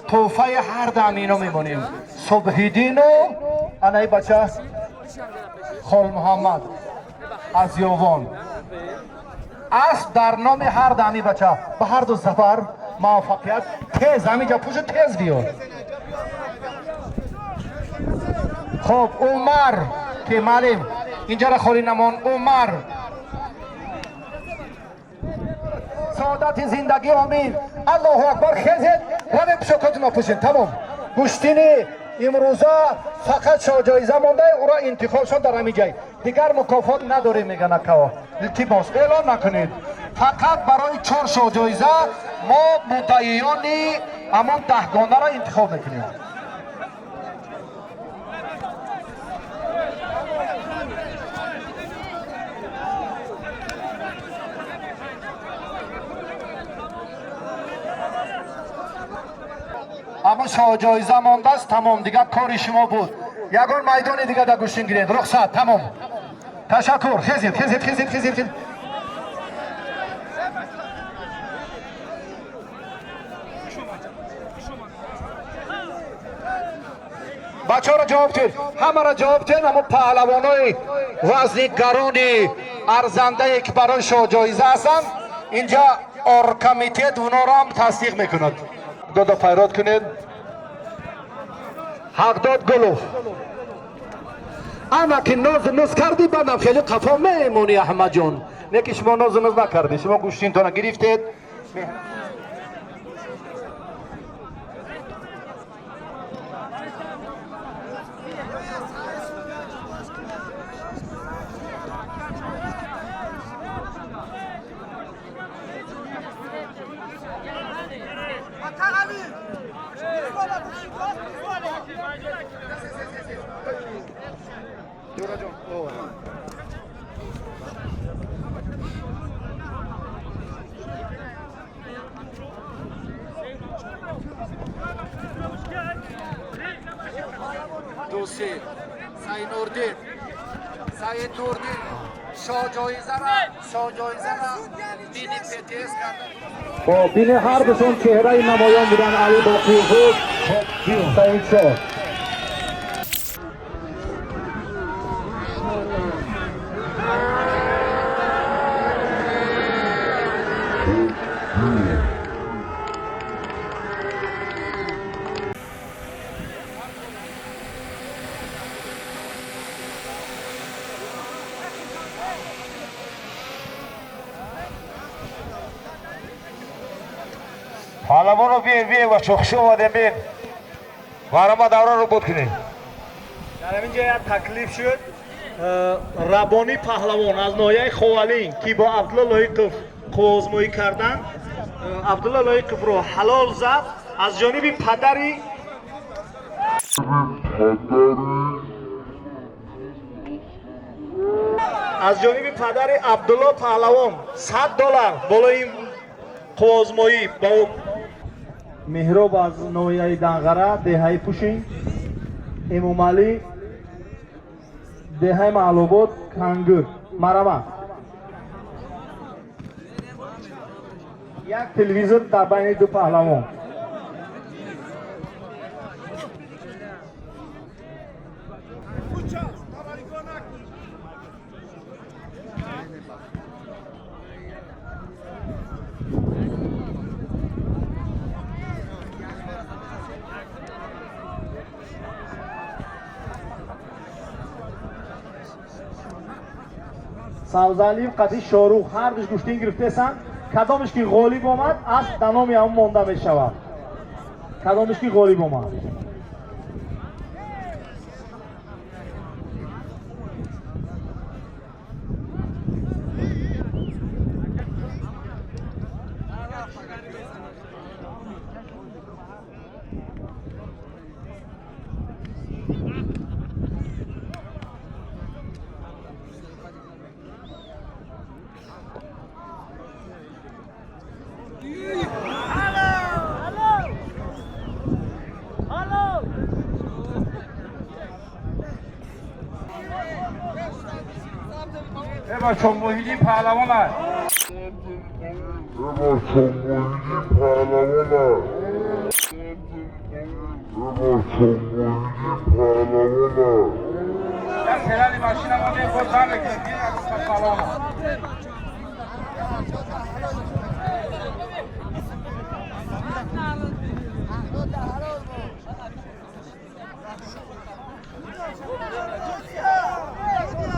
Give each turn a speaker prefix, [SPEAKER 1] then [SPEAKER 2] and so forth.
[SPEAKER 1] Тӯҳфаи ҳар дам ино мемонем. Субҳиддину анаи бача Холмуҳаммад аз Ёвон. Асп дар номи ҳар дами бача. Ба ҳар ду сафар муваффақият. Тез ҳаминҷа пушу тез биё. Хоб, Умар ки маълим инҷара холӣ намон. Умар, саодати зиндагӣ, омин. Аллоҳу акбар. Хезед, равем, пӯшокотуно пӯшед. Тамом, гӯштини имрӯза фақат шоҳҷоиза монда, ӯро интихобшон дар ҳамин ҷай. Дигар мукофот надорем, меган акао. Илтимос, эълон накунед. Фақат барои чор шоҳҷоиза мо муддаиёни ҳамон даҳгонаро интихоб мекунем. Аммо шоҳҷоиза мондааст, тамом. Дигар кори шумо буд. Ягон майдони дига дар гӯштин гиред. Рухсат, тамом, ташаккур. Хезед, хезед, хезед, хезед, хезед. Бачаҳоро ҷавоб тед, ҳамаро ҷавоб тед. Аммо паҳлавонои вазни гарони арзандае, ки барои шоҳҷоиза ҳастанд, инҷа оргкомитет уноро ҳам тасдиқ мекунад. Дода файрод кунед. Ҳақдод Гулов, ана ки нозу ноз кардӣ, баъдам хеле қафо мемонӣ. Аҳмадҷон, не ки шумо нозу ноз накардӣ, шумо гӯштинтона гирифтед. Ду, се. Саид Нурдин, Саид Нурдин шоҳҷоизара бини птс карда. Хоб, бини, ҳар душон чеҳраи намоён буданд. Али Боқиеву Саидшоҳ.
[SPEAKER 2] Паҳлавоно, биен, биен, бачо, хуш омадем, биен. Барама давраро буд кунем.
[SPEAKER 3] Дар ҳамин ҷо як таклиф шуд. Рабонӣ паҳлавон аз ноҳияи Ховалин, ки бо Абдулло Лоиқов қувваозмоӣ карданд, Абдулло Лоиқовро ҳалол зад, аз ҷониби падари Абдулло паҳлавон 100 доллар болои ин қувваозмоӣ бо Меҳроб аз ноҳияи Данғара, деҳаи Пушин, Эмомалӣ, деҳаи Маълобод, Кангур. Марама, як телевизор дар байни ду паҳлавон. Савзалиев қати Шорух ҳардуш гӯштин гирифтесанд. Кадомеш ки ғолиб омад, асп дар номи ҳамон монда мешавад, кадомеш ки ғолиб омад.
[SPEAKER 2] Бачо, Муҳиддин паҳлавон аст.
[SPEAKER 4] Бачо, Муҳиддин паҳлавон аст.
[SPEAKER 2] Паҳлавона.